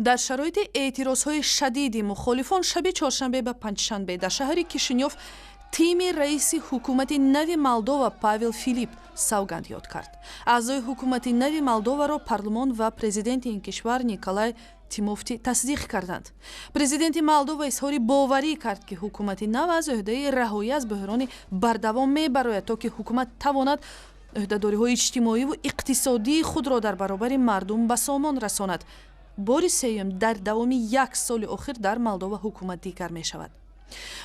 Дар шароити эътирозҳои шадиди мухолифон шаби чоршанбе ба панҷшанбе дар шаҳри Кишинёв тими раиси ҳукумати нави Молдова Павел Филипп савганд ёд кард. Аъзои ҳукумати нави Молдоваро парлумон ва президенти ин кишвар Николай Тимофти тасдиқ карданд. Президенти Молдова изҳори боварӣ кард, ки ҳукумати нав аз ӯҳдаи раҳоӣ аз буҳрони бардавом мебарояд, то ки ҳукумат тавонад ӯҳдадориҳои иҷтимоиву иқтисодии худро дар баробари мардум ба сомон расонад. Бори сеюм дар давоми як соли охир дар Молдова ҳукумат дигар мешавад.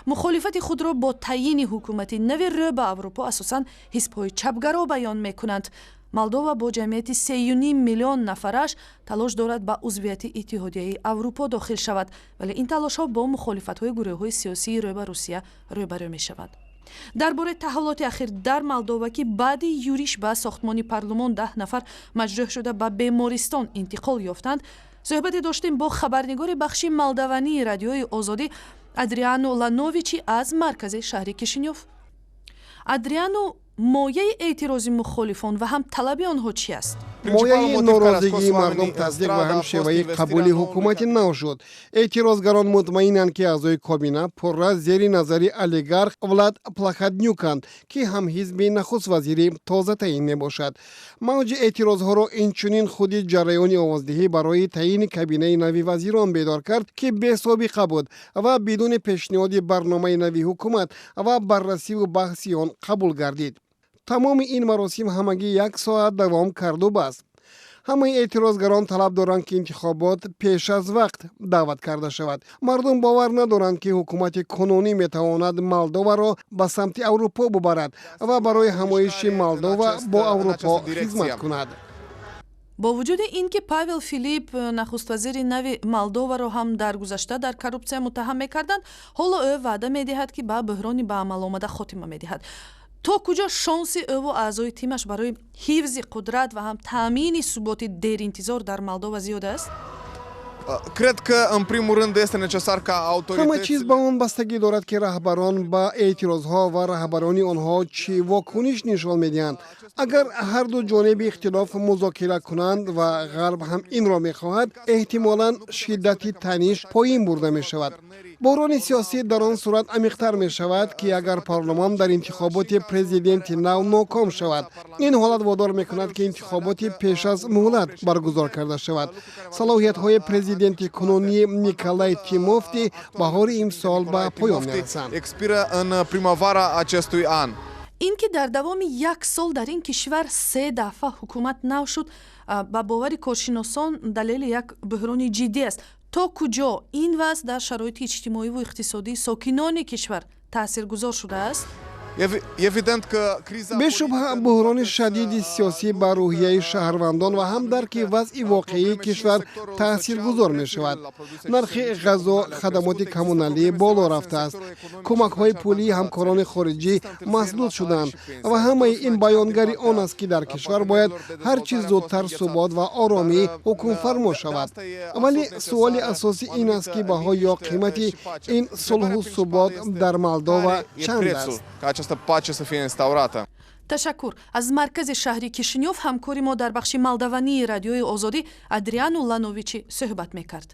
Мухолифати худро бо таъйини ҳукумати нави рӯ ба Аврупо асосан ҳизбҳои чапгаро баён мекунанд. Молдова бо ҷамъияти 3,5 миллион нафараш талош дорад ба узвияти Иттиҳодияи Аврупо дохил шавад, вале ин талошҳо бо мухолифатҳои гурӯҳҳои сиёсии рӯ ба Русия рӯбарӯ мешавад. Дар бораи таҳаввулоти ахир дар Молдова, ки баъди юриш ба сохтмони парлумон 10 нафар маҷрӯҳ шуда, ба бемористон интиқол ёфтанд, суҳбате доштем бо хабарнигори бахши молдавании Радиои Озодӣ Адриану Лановичи аз маркази шаҳри Кишинёв. Адриану, мояи эътирози мухолифон ва ҳам талаби онҳо чӣ аст? Мояи норозигии мардум тасдиқ ва ҳам шеваи қабули ҳукумати нав шуд. Эътирозгарон мутмаинанд, ки аъзои кобина пурра зери назари олигарх Влад Плахотнюканд, ки ҳамҳизби нахуст вазири тозатаъин мебошад. Мавҷи эътирозҳоро инчунин худи ҷараёни овоздиҳӣ барои таъйини кабинаи нави вазирон бедор кард, ки бесобиқа буд ва бидуни пешниҳоди барномаи нави ҳукумат ва баррасиву баҳси он қабул гардид. Тамоми ин маросим ҳамагӣ як соат давом карду бас. Ҳамаи эътирозгарон талаб доранд, ки интихобот пеш аз вақт даъват карда шавад. Мардум бовар надоранд, ки ҳукумати кунунӣ метавонад Молдоваро ба самти Аврупо бубарад ва барои ҳамоиши Молдова бо Аврупо хизмат кунад. Бо вуҷуди ин ки Павел Филипп, нахуствазири нави Молдоваро ҳам дар гузашта дар коррупсия муттаҳам мекарданд, ҳоло ӯ ваъда медиҳад, ки ба буҳрони ба амал омада хотима медиҳад. То куҷо шонси ӯву аъзои тимаш барои ҳифзи қудрат ва ҳам таъмини суботи деринтизор дар Молдова зиёд аст? Cred că, în primul rând, este necesar ca Ҳама чиз ба он бастагӣ дорад, ки раҳбарон ба эътирозҳо ва раҳбарони онҳо чӣ вокуниш нишон медиҳанд. Агар ҳарду ҷониби ихтилоф музокира кунанд, ва Ғарб ҳам инро мехоҳад, эҳтимолан шиддати таниш поин бурда мешавад. Буҳрони сиёсӣ дар он сурат амиқтар мешавад, ки агар парлумон дар интихоботи президенти нав ноком шавад. Ин ҳолат водор мекунад, ки интихоботи пеш аз муҳлат баргузор карда шавад. Салоҳиятҳои президенти кунунӣ Николай Тимофти баҳори имсол ба поён мерасанд. Expiră în primăvara acestui an. Ин ки дар давоми як сол дар ин кишвар се дафъа ҳукумат нав шуд, ба бовари коршиносон, далели як буҳрони ҷиддӣ аст. То куҷо ин вазъ дар шароити иҷтимоиву иқтисодии сокинони кишвар таъсиргузор шудааст? Evident că criza Бешубҳа, буҳрони шадиди сиёсӣ ба рӯҳияи шаҳрвандон ва ҳам дарки вазъи воқеии кишвар таъсиргузор мешавад. Нархи ғазо, хадамоти коммуналӣ боло рафтааст, кӯмакҳои пулии ҳамкорони хориҷӣ масдуд шуданд ва ҳамаи ин баёнгари он аст, ки дар кишвар бояд ҳар чӣ зудтар субот ва оромӣ ҳукмфармо шавад. Вале суоли асосӣ ин аст, ки баҳо ё қимати ин сулҳу субот дар Молдова чанд аст. Ca această pace să fie instaurată. Ташаккур. Аз маркази шаҳри Кишинёв ҳамкори мо дар бахши молдавании Радиои Озодӣ Адриану Лановичи суҳбат мекард.